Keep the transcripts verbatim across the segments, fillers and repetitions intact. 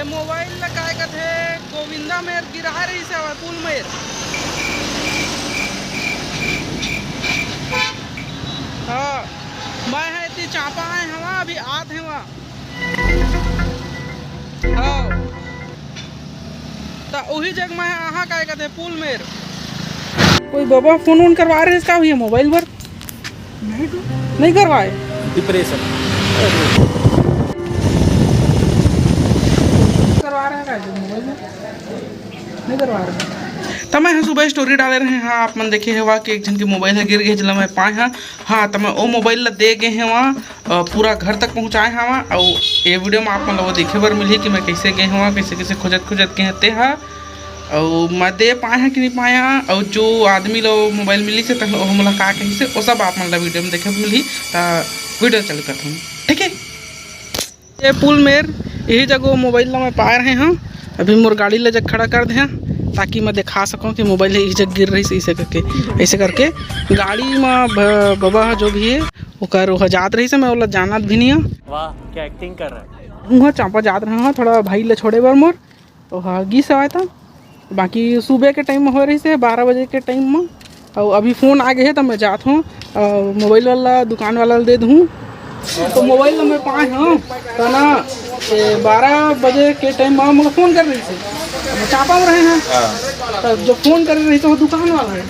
Mobile ला काय कथे, गोविंदा मेर गिराय रहिस हवय पुल मेर। हाँ, मैं ह एती चांपा आय हवा, अभी आत हवा। हाँ, त उही जग मैं ह आहा काय कथे पुल मेर। कोई बबा फोन वोन करवा रहिस का भैया मोबाइल बर? नहीं तो। नहीं करवाए। डिप्रेशन। करवा रहे हैं क्या जो मोबाइल में? नहीं करवा रहे हैं। त मैं ह सुबह स्टोरी डाले रहे, हाँ, आप मन देखे हवा कि एक झन के मोबाइल ह गिर गे, जेला मैं पाए हाँ। हाँ, त मैं ओ मोबाइल ला दे गे हवा, अ, पूरा घर तक पहुँचाए हवा। अउ ये वीडियो में आप मन ला वो देखे बर मिलही कि मैं कैसे गे हवा, कैसे कैसे खोजत खोजत गे हते हा। अउ मैं दे पाए हा कि नहीं पाए हा, अउ जो आदमी ला वो मोबाइल मिलिस हे, त वो मोला का कहिस हे, वो सब आप मन ला वीडियो में देखे बर मिलही। त वीडियो चालू करत हन, ठीक है? ये पुल मेर यही जगह वो मोबाइल ला मैं पाए रहे हूँ। अभी मोर गाड़ी ला जग खड़ा कर दे हन, ताकि मैं दिखा सकूँ कि मोबाइल यही जगह गिर रहिस, ऐसे करके, ऐसे करके गाड़ी में ब-, बबा जो भी है, ओकर ओहा जात रहिस हे, मैं ओला जानत भी नहीं हूँ। वाह, क्या एक्टिंग कर रहा है। उहाँ चांपा जात रहे हूँ, थोड़ा भाई ला छोड़े बर मोर, ओहा गिस हवय त। बाकी सुबह के टाइम में होए रहिस हे, बारह बजे के टाइम में, अउ अभी फोन आ गे हे, त मैं जात हूँ, अउ मोबाइल वाला दुकान वाला ला दे दूँ। तो मोबाइल ला मैं पाए हूँ, त ना, ए, बारह बजे के टाइम में मोला फोन करे रहिस हे, मैं चांपा में रहे हूँ। हाँ। त जो फोन करे रहिस हे, वो दुकान वाला है।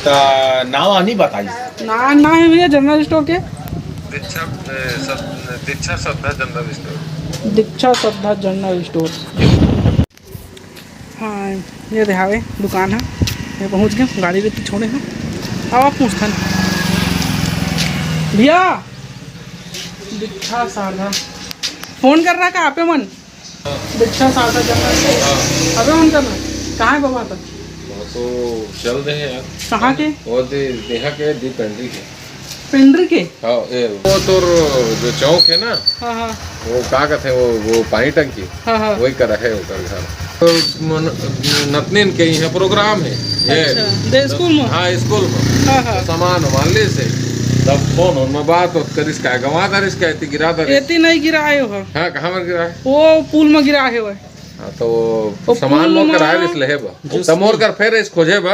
त नाम नहीं बताइस? ना, ना है भैया, जनरल स्टोर के। दीक्षा, ए, सद-, दीक्षा श्रद्धा जनरल स्टोर। दीक्षा श्रद्धा जनरल स्टोर। हाँ, ये दे हावे दुकान है, ये पहुँच गए, गाड़ी लेके छोड़े हैं। अब आप पूछता ना भैया, दीक्षा श्रद्धा फोन कर रहा का आपे मन? दीक्षा श्रद्धा जनरल स्टोर। हाँ। अबे मन कर रहा, कहाँ है बाबा तक? वो तो चल रहे हैं यार। कहाँ के? वो दे, देहा के, दी पेंड्री के। पेंड्री के? हाँ, ए, वो तोर जो चौक है ना, हाँ, हाँ। वो का कहते हैं, वो, वो पानी टंकी, हाँ, हाँ। वही करा है ओकर घर। तो मन-, नतनीन के यहाँ प्रोग्राम है, ये। अच्छा, दे स्कूल में? हाँ, स्कूल में। हाँ, हाँ। तो सामान वामान ले से, तब फोन उन में बात होत करिस का, गंवा धरिस का, एती गिरा धरिस। एती नहीं गिराए हो। हाँ, कहाँ में गिरा है? वो पुल में गिराए हो। हाँ, तो वो सामान पुल मोर में कराए रिस लेहे बा। तब मोर कर फेर इस खोजे बा,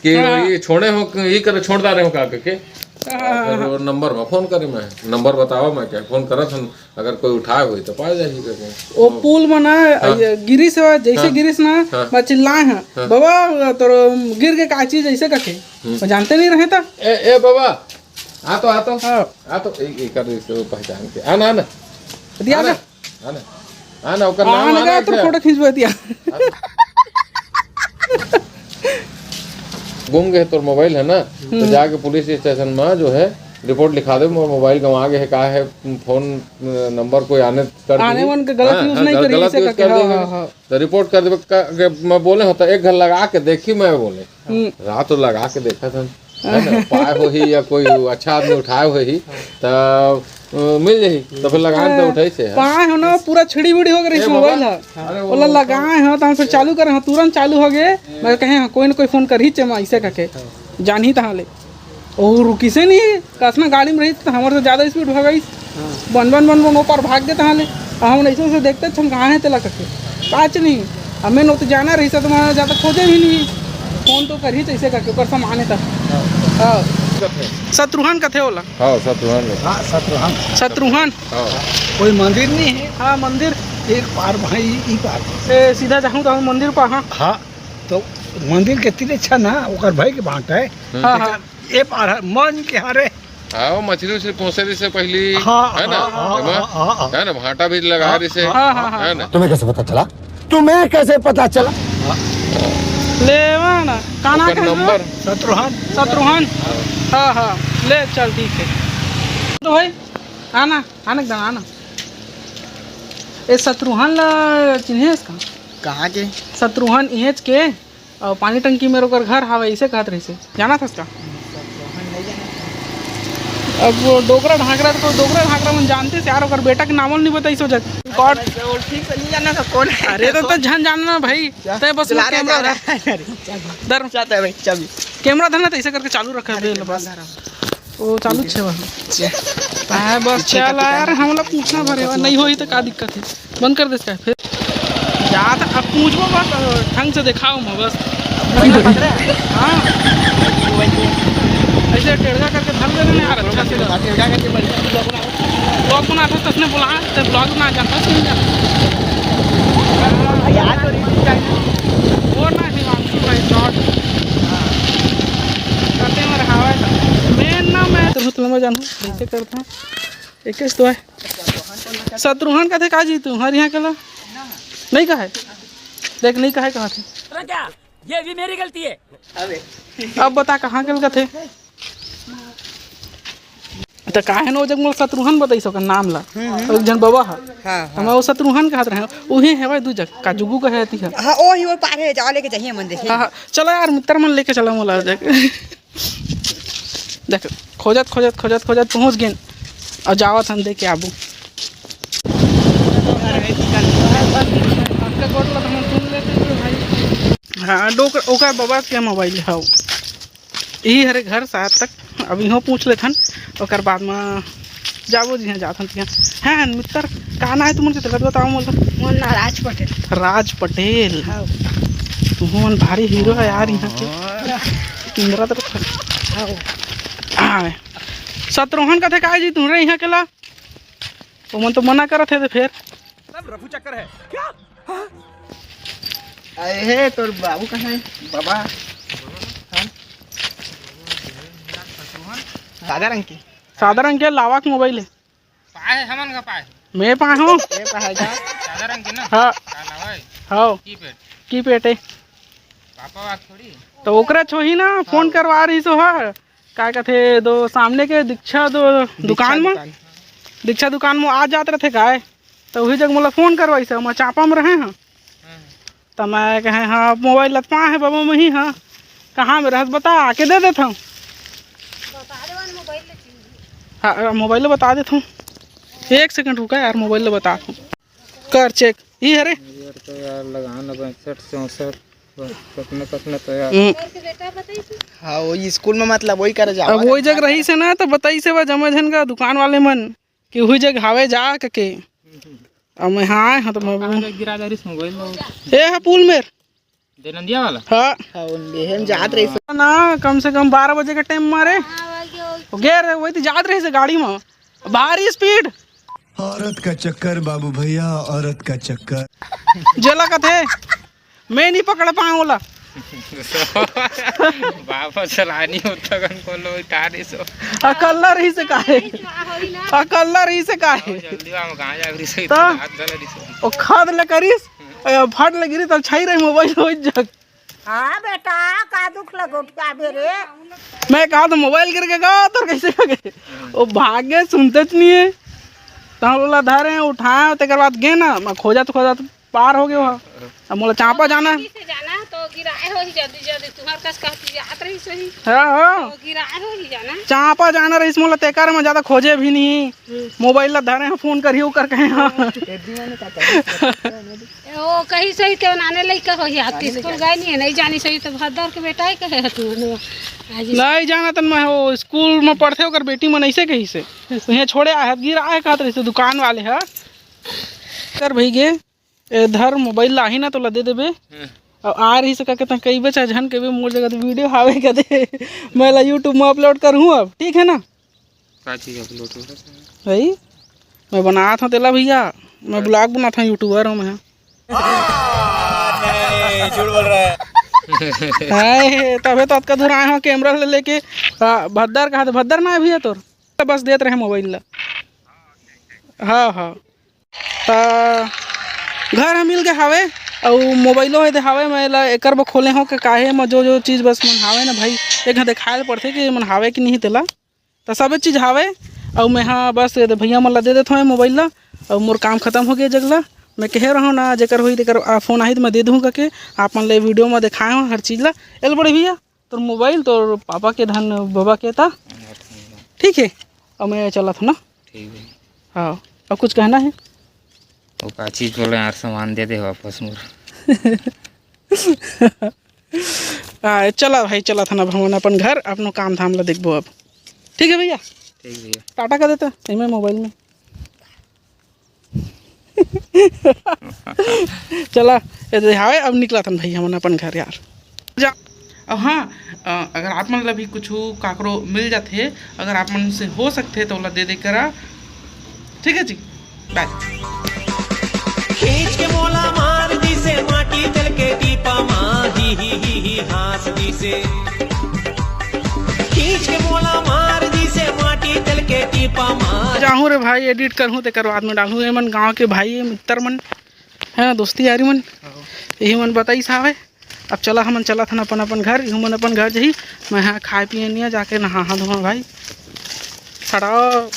कि हाँ। ये छोड़े हो, ये कर छोड़ डारे हो का करके। हाँ, हाँ, फिर हाँ। वो नंबर में फोन करी मैं, नंबर बतावा मैं क्या, फोन करत हन, अगर कोई उठाए होई तो पा जाही करके। वो पुल में ना, हाँ। ये गिरिस है, जैसे हाँ। गिरिस ना, हाँ। मैं चिल्लाए हैं, हाँ। "बाबा, तोर गिर के का चीज ऐसे करके?" हम्म। मैं जानते नहीं रहे था। ए, ए बाबा, आ तो, आ तो। हाँ। आ तो, ए, ए कर दे इसको पहचान के। आ ना, आ ना। दिया आ ना। ना। आ ना, आ ना, ओकर नाम आने आना का है तो क्या? फोटो खींचवा दिया। गुम गए तोर मोबाइल है ना, तो हम्म। जाके पुलिस स्टेशन में जो है रिपोर्ट लिखा दे, मोर मोबाइल गंवा गए है, का है, फोन नंबर कोई आने कर आने दी। मन के गलत हाँ, यूज़ हाँ, नहीं गल-, करी, गलत ऐसे यूज़ करके, कर हाँ, देंगे। हाँ, हाँ। तो रिपोर्ट कर देबे, का-, के-, मैं बोले होता, एक घर लगा के देखी, मैं बोले। हम्म। रात तो लगा के देखा था, है ना, पाए होही या कोई अच्छा आदमी उठाए होही, त, अ, मिल जाही, तो फिर लगान तो उठाई से, हाँ। पाए हो ना, पूरा छिड़ी बिड़ी हो गई ए बाबा। मोबाइल है। अरे वो ओला लगाए हो, तो हम फिर चालू करे हो, तुरंत चालू हो गए। मैं कहे, हाँ, कोई ना कोई फोन करही, चेमा ऐसे करके, जानही तहाँ ले। ओ रुकिसे नहीं, कसना गाड़ी में रही तो हमर से ज्यादा स्पीड भगाइस। हाँ। बन, बन, बन, बन, ऊपर भाग गए तहाँ ले। आ हमन ऐसे, ऐसे देखते छन कहाँ है तेला करके। बात नहीं, हमें नोत जाना रही से तो मैं ज्यादा खोजे भी नहीं। फोन तो कर ही ऐसे करके, ओकर सामान है तब। हाँ। हाँ। शत्रुघ्न कथे ओला। हाँ, शत्रुघ्न। हाँ, शत्रुघ्न। शत्रुघ्न। हाँ। कोई मंदिर नहीं है। हाँ, मंदिर। एक पार भाई, ई पार। ए, सीधा जाहूँ तो मंदिर पर, हाँ। हाँ, तो मंदिर के तीर अच्छा ना, ओकर भाई के बांट है। हाँ, हाँ। ए पार है, मन के हरे। हाँ, वो मछली उछली पोसे रही से पहली, हाँ, है ना? हाँ, हाँ, एमा, हाँ, हाँ, हाँ। है ना? भाटा भी लगा रही से, हाँ, हाँ, हाँ। है ना? तुम्हें कैसे पता चला? तुम्हें कैसे पता चला? लेवा ना, का नाम ओकर है नंबर। शत्रुघ्न। शत्रुघ्न? हाँ, हाँ, ले चल, ठीक है। तो भाई, आना, आना एकदम, आना। ए, शत्रुघ्न ला चिन्हे इसका? कहाँ के? शत्रुघ्न इहेच के। अउ पानी टंकी में ओकर घर हावय, अइसे कहत रहिसे। जानत हस का? अब वो डोकरा ढाकरा तो डोकरा ढाकरा मन जानते से यार, ओकर बेटा के नाम नहीं बताइस हो जग। कौन? अरे, वो ठीक से नहीं जाना था, कौन है? अरे, तो, कौन? तो झन जानना भाई। क्या? तय बस चला रहा, कैमरा चला रहा है। अरे, चल। डर। जाता है भाई, चाबी। कैमरा धरना तो ऐसे करके चालू रखा अरे, दे, कैमरा बस। धरा। वो चालू छे बा। छे। हाँ, बस पीछे चला का यार, हमला पूछना भरे बा, नहीं होई तो का दिक्कत है? बंद कर दे इसका फिर। जात अब पूछबो बस, ढंग से देखाओ मैं बस। हाँ, ऐसे टेढ़ा करके धर लेना यार, अच्छा से। टेढ़ा करके बढ़िया। ब्लॉग बनाथस तसने बोला, ते ब्लॉग बना जानथस नहीं जानथस। यार तो रील चाहिए। वो ना हिमांशु भाई, शॉर्ट। करते हैं और हवा है। मेन ना मैं तो बहुत लंबा जानू, कैसे करता हूँ। एक तो है। शत्रुघ्न कथे का जी तुम्हर यहाँ केला? नहीं कहे। देख, नहीं कहे कहाँ थे। अरे क्या? ये भी मेरी गलती है। अब बता कहाँ केल कथे? त काहे न ओ जग मोला शत्रुघ्न बताइस ओकर नाम ला। हम्म, हम्म। एक झन बबा ह। हाँ, त हाँ। मैं ओ शत्रुघ्न कहत रहे, उही हेवय दू जग, का जुगू कहे अति ह। हाँ, ओ ही ओ पारे जाओ लेके जाइए मन देखे। हाँ, हाँ, चला यार, मित्र मन लेके चला मोला ओ जग। देख, खोजत, खोजत, खोजत, खोजत पहुँच गेन। अउ जावत हन, दे के आबू। हाँ, डोक-, ओकर बबा के मोबाइल हव। इही हरे घर सात तक। अब इहों पूछ लेथन, ओकर बाद म जाबो जिहाँ जाथन तिहाँ। हैं, मित्र, का नाम हे तुमन के? तेला बताओ मोला। मोर नाम राज पटेल। राज पटेल। हाँ। तुमन भारी हीरो है यार यहाँ के। इंदिरा तरफ। हाँ। हाँ। शत्रुघ्न कथे काय जी तुमरे यहाँ केला? ओमन तो मना करत हे ते फेर। सब रफू चक्कर है। क्या? हाँ? अरे हे, तोर बाबू कहाँ है? बाबा। हाँ? सादा रंग के। सादा रंग के लावा के मोबाइल है। पाए, हमन का पाए। मैं पाए हूँ। ये पाए का? सादा रंग के ना? हाँ। का नाम है? हाँ। की पेट? की पेट है? पापा बात थोड़ी। तो ओकरा छोही ना, फोन हाँ। करवा रही सो हा। काय कथे, दो सामने के दीक्षा दो दुकान में, दुकान। दीक्षा दुकान में आ जात रथे काय, तो वही जग मोला फोन करवाइस, मैं चांपा में रहे हाँ। हाँ। त मैं कहे, "हाँ, मोबाइल लत पाए हे बाबा, मही हाँ, कहाँ में रहत बता, आके दे देत हूँ।" हाँ, मोबाइल बता देत हूँ, एक सेकंड रुका यार, मोबाइल बता दूँ, कर चेक, ई हरे। यार तो यार, लगा ना पैंसठ चौंसठ, बस, कतना, कतना तो यार। हम्म। हाँ, वही स्कूल में, मतलब, वही करे जावा अब वही जग रहिस हे ना, तो बताइस हे बा जम्मो झन का दुकान वाले मन कि वही जग हावे जा कके। अब मैं हाँ आए हूँ तो मैं कहाँ जग गिरा जा रहिस मोबाइल लो? ए हा पुल मेर। देनंदिया वाला? हाँ। हाँ, उन देहे में जात रहिस। ना, कम से कम बारह बजे के टाइम मारे। हाँ, वही, वही। वो गे रहे, वही तो जात रहिस गाड़ी में। भारी स्पीड। औरत का चक्कर बाबू भैया, औरत का चक्कर। जेला कथे, मैं नहीं पकड़ पाऊँ ओला। बाबा चलानी होता कन को लो उतार दे सो। अकल्ला रहिस हे काहे? अकल्ला रहिस हे काहे? जल्दी हम कहाँ जा रही सही तो? हाथ गला रही सो। ओ खद ले करिस, ए, फट ले गिरी तब छाई रही मोबाइल हो जग। हाँ बेटा, का दुख लगो क्या बेरे? मैं कहा तो मोबाइल गिर के कहा तो कैसे हो गए? ओ भागे सुनते च नहीं है। तो हम लोग धरे हैं, उठाए, तेकर बाद गे ना, मैं खोजत खोजत पार हो गए वहाँ। अब मोला चांपा जाना है। से जाना तो गिराए हो ही जल्दी जल्दी, तुम्हारे कस कहती जात रही सही। हाँ, हाँ। तो गिराए हो ही जाना। चांपा जाना रहिस मोला, तेकर में ज्यादा खोजे भी नहीं। हम्म। मोबाइल ला धरे हैं, फोन करियो कर कहे हाँ। ओ कही सही ते नाने लइका हो ही आपके स्कूल गए नहीं है, नहीं जानी सही तो भद्दर के बेटा ही कहे है तू। आज नहीं जाना तन मैं हो, स्कूल में पढ़ते ओकर बेटी मन ऐसे कही से। तो यहाँ छोड़े आए, गिराए कहत रहिस दुकान वाले ह। कर भई गे। ए, धर मोबाइल लाही ना, तोला दे देबे। हम्म। अब आ रही से का कहता, कई बचा झन के भी मोर जगह तो वीडियो हावे कर दे। मैं ला YouTube में अपलोड करहूँ अब, ठीक है ना? का चीज अपलोड हो रहा है? भाई, मैं बनात हूँ तेला भैया, मैं ब्लॉग बनात हूँ, यूट्यूबर हूँ मैं। नहीं, झूठ बोल रहा है। हाय, तबे तो अतका दूर आए हो कैमरा ले लेके। आ, भद्दर कहा तो भद्दर ना है भैया तोर, बस देत रहे मोबाइल ला। हाँ, हाँ। त घर ह मिल गे हावे, अउ मोबाइलो हे दे हावे। मैं एला एकर बर खोले हों के काहे म जो जो चीज बस मन हावे ना भाई, एक घ देखाए ल पड़थे कि मन हावे कि नहीं तेला। त सबे चीज हावे, अउ मैं हा बस ये दे भैया मन ला दे देथों ये मोबाइल ला, अउ मोर काम खतम हो गे जगला। मैं कहे रहूँ ना, जेकर होई तेकर आ, फोन आही त मैं दे दूँ कके, आप मन ले वीडियो म देखाए हों हर चीज ला। एल बड़े भैया, तोर मोबाइल तोर पापा के धन बाबा के ता, ठीक है, अउ मैं चलत हूँ ना। ठीक है। हाँ, अउ कुछ कहना है? वो का चीज बोले यार, सामान दे दे वापस मोर। हाँ, चला भाई, चला था ना भवन अपन घर, अपनो काम धाम ला देखबो अब। ठीक है भैया? ठीक भैया। टाटा कर देता, एमे मोबाइल में। चला, ये दे हावे, अब निकलथन भाई हमन अपन घर यार। जा, अब हाँ, अ, अगर आप मन ला भी कुछ काकरो मिल जाथे, अगर आप मन से हो सकथे तो ओला दे दे करा। ठीक है जी, बाय। खींच के मोला मार दिसे माटी तेल के टीपा मा, ही ही ही ही हाँस दिसे। खींच के मोला मार दिसे माटी तेल के टीपा मा। जाहूँ रे भाई, एडिट करहूँ तेकर बाद में डालहूँ। एमन गाँव के भाई मित्र मन है ना, दोस्ती यारी मन, यही मन बताइस हावे। अब चला, हमन चलत हन अपन अपन घर, इहू मन अपन घर जही। मैं हाँ खाए पिए नहीं, जाके नहा धोहा भाई। सड़ा